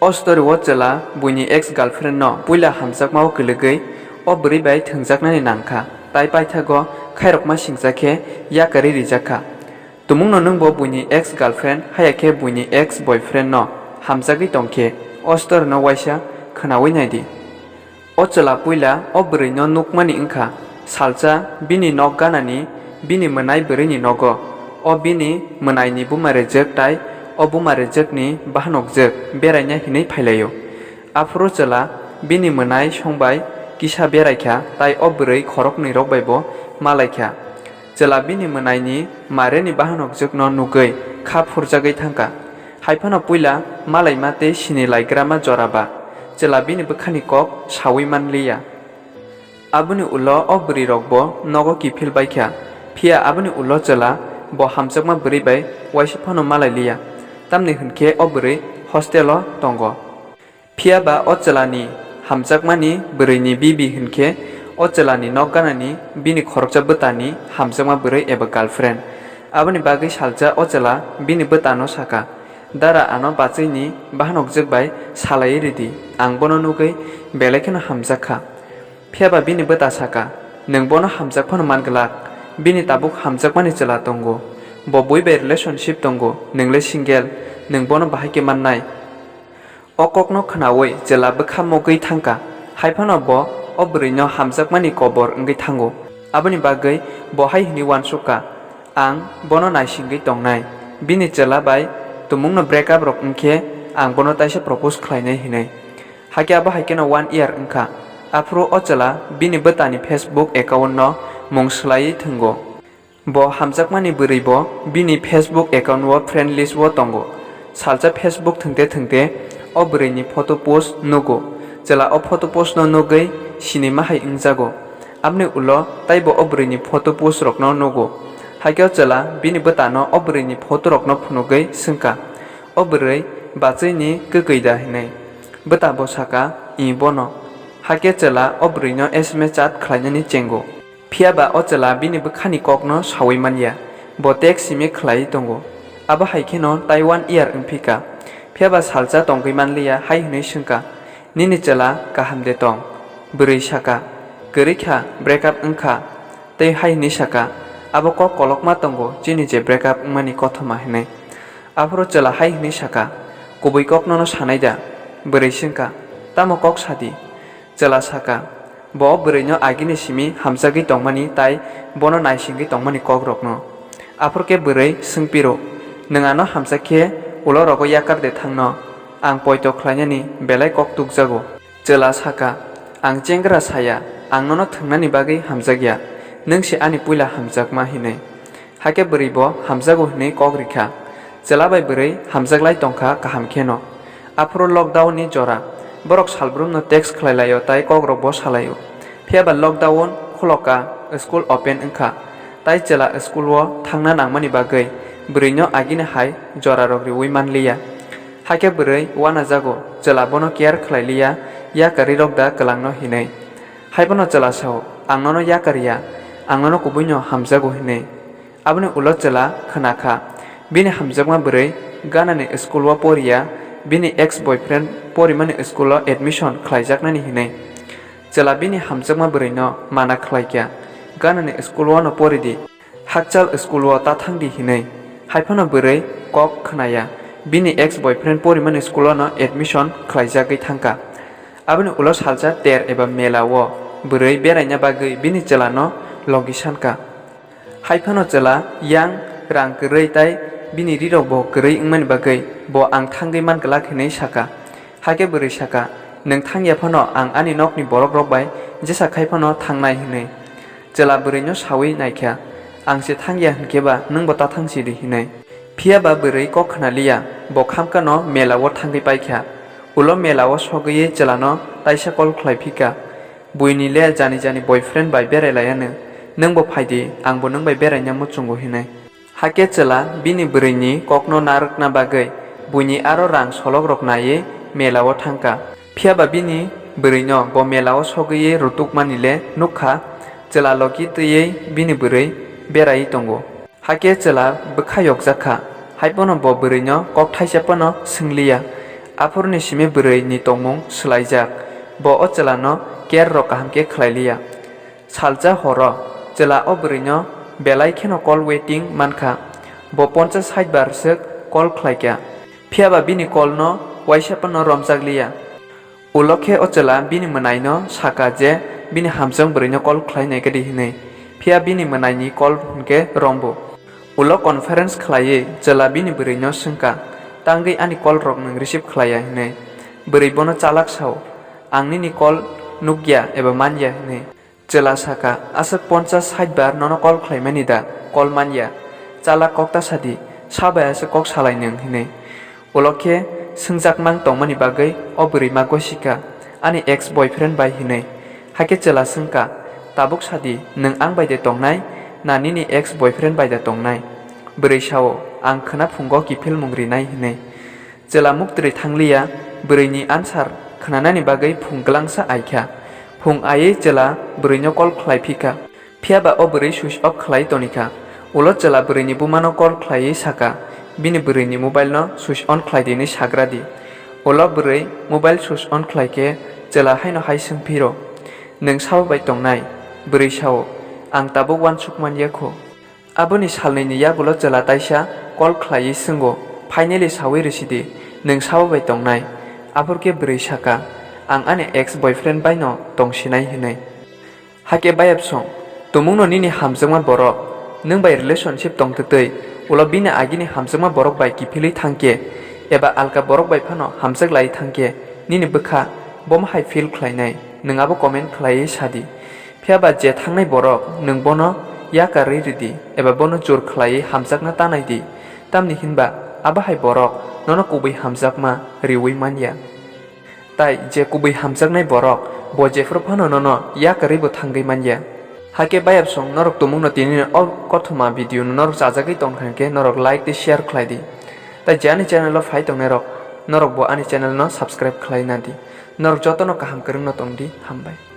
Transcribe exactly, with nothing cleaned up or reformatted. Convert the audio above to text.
O story o chwla buini ex girlfriend no puila hamjakma o kwlwgwi o bwrwi bai thwngjaknani nangkha, tai paithago khairokma singcha khe yakarwi rijakha. Tumungno nwngbo buini ex girlfriend haya khe buini ex boyfriend no hamjagwi tongkhe o story no waisa khwnawi naidi. O chwla puila o bwrwi no nukmani wngkha, salsa bini nok ganani bini mwnai bwrwi ni nogo o bini mwnai ni buma rejwk tai o buma rejwk ni bahanok jwk beraina hinwi phailaio. Aphuru chwla bini mwnai songbai kisa beraikha tai o bwrwi khoroknwi rok bai bo malaikha. Chwla bini mwnaini mareni bahanok jwkno nugwi kha phurjagwi thangkha. Haiphano puila malaima tei sini laigrama jora ba chwla bini bwkhani kok saui man liya. Aboni ulo o bwrwirokbo nogo kiphil baikha, phiya aboni ulo chwla bo hamjakma bwrwi bai waisa phano malai liya, tamni hwnkhe o bwrwi hostelo tongo. Phiya ba o chwlani hamjakmani bwrwini bibi hwnkhe o chwlani nok ganani bini khoroksa bwtani hamjakma bwrwi eba girlfriend. Aboni bagwi salsa o chwla bini bwtano saka, "Dara ano bachwini bahanokjwk bai salaiwi ridi, ang bono nugwi belai kheno hamjak kha." Phiya ba bini bwta saka, "Nwng bono hamjak phano man glak, bini tabuk hamjakmani chwla tongo, bo bui bai relationship tongo, nwng le single, nwng bono bahai khe mannai." O kokno khwnaui chwla bwkha mugwi thangkha, haiphano bo o bwrwino hamjakmani kobor wngwi thango. Aboni bagwi bo hai hwnwi uansukha, "Ang bono naisingwi tongnai, bini chwla bai tumungno break up rok wngkhe ang bono taisa propose khlainai," hinwi. Hakhe abo hai kheno one year wngkha. Aphuru o chwla bini bwtani Facebook account no mung swlaiwi thwngo. Bo hamjakmani bwrwi bo bini Facebook account o friend list o tongo. Salsa Facebook thwngte thwngte o bwrwini photo post nugo. Chwla o photo post no nugwi sinima hai wngjago. Aboni ulo taibo o bwrwini photo post rokno nugo. Hakhe o chwla bini bwtano o bwrwini photo rokno phunugwi swngkha, "O bwrwi bachwini kwkwi da?" hinwi. Bwta bo saka, "Ih, bono." Hakhe chwla o bwrwino S M S chat khlainani chengo. Phiya ba o chwla bini bwkhani kokno saui man ya, bo text simi khlaiwi tongo. Abo hai kheno tai one year wng phi kha. Phiya ba salsa tongwi man liya hai hwnwi swng kha, "Nini chwla kaham de tong?" Bwrwi sa kha, "Kwrwi kha, break up wng kha." Tei hai hwnwi sa kha, "Abo kok kolokma tongo chini je break up wngmani kothoma," hwnwi. Aphuru chwla hai hwnwi sa kha, "Kubui kok nono sanai da?" Bwrwi swng kha, "Tamo kok sa di?" Chwla sa kha, "Bo bwrwino agini simi hamjagwi tongmani tai bono naisingwi tongmani kokrokno." Aphuru khe bwrwi swng phiro, "Nwng ano hamjak khe ulo rogo yakar de thangno, ang poito khlainani belai kok tukjago." Chwla sa kha, "Ang chengra saya, ang nono thwngnani bagwi hamjak ya, nwng se ani puila hamjakma," hinwi. Hakhe bwrwi bo hamjago hwnwi kok rikha. Chwla bai bwrwi hamjaklai tongkha kaham kheno. Aphuru lockdown ni jora. Borok salbrumno text khlai laio tai kokrokbo salaio. Phiya ba lockdown khulokha, school open wngkha. Tai chwla school o thangna nangmani bagwi bwrwino agini hai jorarok riui man liya. Hakhe bwrwi uanajago, chwla bono care khlai liya, yakarwi rok da kwlangno hinwi. Haiphano chwla sao, "Ang nono yakar ya, ang nono kubuino hamjago," hinwi. Aboni ulo chwla khna kha, bini hamjakma bwrwi ganani school o poriya, bini ex boyfriend porimani school o admission khlaijaknani hinwi. Chwla bini hamjakma bwrwino mana khlai kha, ganani school o no pori di, hakchal school o ta thang di hinwi. Haiphano bwrwi kok khna ya, bini ex boyfriend porimani school o no admission khlaijagwi thang kha. Aboni ulo salsa ter eba mela o bwrwi beraina bagwi bini chwla no logi san kha. Haiphano chwla yang rang kwrwi tai bini rirok bo kwrwi wngmani bagwi bo ang thangwi man glak hinwi sa kha. Hakhe bwrwi sa kha, "Nwng thang ya phano ang ani nokni borok rok bai jesa khai phano thangnai," hinwi. Chwla bwrwino saui nai kha, "Ang se thang ya hwn khe ba nwng bo ta thang si di," hinwi. Phiya ba bwrwi kok khna liya, bo khamkha no mela o thangwi pai kha. Ulo mela o sogwi chwla no taisa call khlai phi kha. Buini le jani jani boyfriend bai berai lai anw, nwng bo phai di, ang bo nwng bai beraina muchungo hinwi. Hakhe chwla bini bwrwini kokno narwkna bagwi buini aro rang solok rok naiwi mela o thang kha. Phiya ba bini bwrwino bo mela o sogwi rutuk mani le nuk kha, chwla logi twiwi bini bwrwi beraiwi tongo. Hakhe chwla bwkha yokjak kha, hai phano bo bwrwino kok thaisa phano swng liya. Aphurni simi bwrwi ni tongmung swlaijak, bo o chwla no care rok kaham khe khlai liya. Salsa horo chwla o bwrwi no belai kheno call waiting mankha, bo ponchas sait bar swk call khlaikha, phiyaba bini call no waisa phano romjak liya. Ulo khe o chwla bini mwnaino saka je bini hamjwk bwrwino call khlai nai kadi hwnwi, phiya bini mwnaini call hwnkhe rombo. Ulo conference khlaiwi chwla bini bwrwino swngkha, "Tangwi ani call rok nwng receive khlaiya?" hwnwi. Bwrwi bono chalak sao, "Ang nini call nukya eba manya," hwnwi. Chwla saka, "Aswk ponchas sait bar nono call khlaimani da? Call manya." Chwla kok ta sadi, "Sabai aswk kok salai nwng?" hinwi. Ulo khe swngjak mang tongmani bagwi o bwrwi ma gosika, "Ani ex boyfriend bai," hinwi. Hakhe chwla swngka, "Tabuk sadi, nwng ang bai de tongnai, na nini ex boyfriend bai de tongnai?" Bwrwi sao, "Ang khwna phungo kiphilmung rinai," hinwi. Chwla muktwrwi thangliya, bwrwini answer khnanani bagwi phung glangsa aikha. Phung aiwi chwla bwrwino call khlaiphikha. Phiyaba o bwrwi switch off khlai tonikha. Ulo chwla bwrwini bumano call khlaiwi saka, "Bini bwrwini mobile no switch on khlai di," hinwi sagra di. Ulo bwrwi mobile switch on khlaikhe chwla haino hai swngphiro, "Nwng sabo bai tongnai?" Bwrwi sao, "Ang tabuk uansuk manya kho." Aboni salnwini yagulo chwla taisa call khlaiwi swngo, "Finally sawi rwsidi, nwng sabo bai tongnai?" Aphurkhe bwrwi saka, "Ang ani ex boyfriend baino tongsinai," hwnwi. Hakhe bayapsong, tumungno nini hamjakma borok nwng bai relationship tongtwtwi, ulo bini agini hamjakma borok bai kiphilwi thangkhe, eba alka borok bai phano hamjak lai thangkhe, nini bwkha bomo hai feel khlainai, nwng abo comment khlaiwi sadi. Phiyaba je thangnai borok nwng bono yakarwi rwdi eba bono jor khlaiwi hamjakna tanai di, tamni hinba abo hai borok nono kubui hamjakma riwi manya. Tai je kubui hamjaknai borok, bo jephru phano nono yakarwibo thangwi manya. Hakhe bayapsong norok tumungno tinini o kothoma video no norok chajagwi tongkha hinkhe norok like tei share khlai di. Tai je ani channel o phai tongnai rok, norok bo ani channel no subscribe khlai na di. Norok jotono kaham kwrwngno tong di, hambai.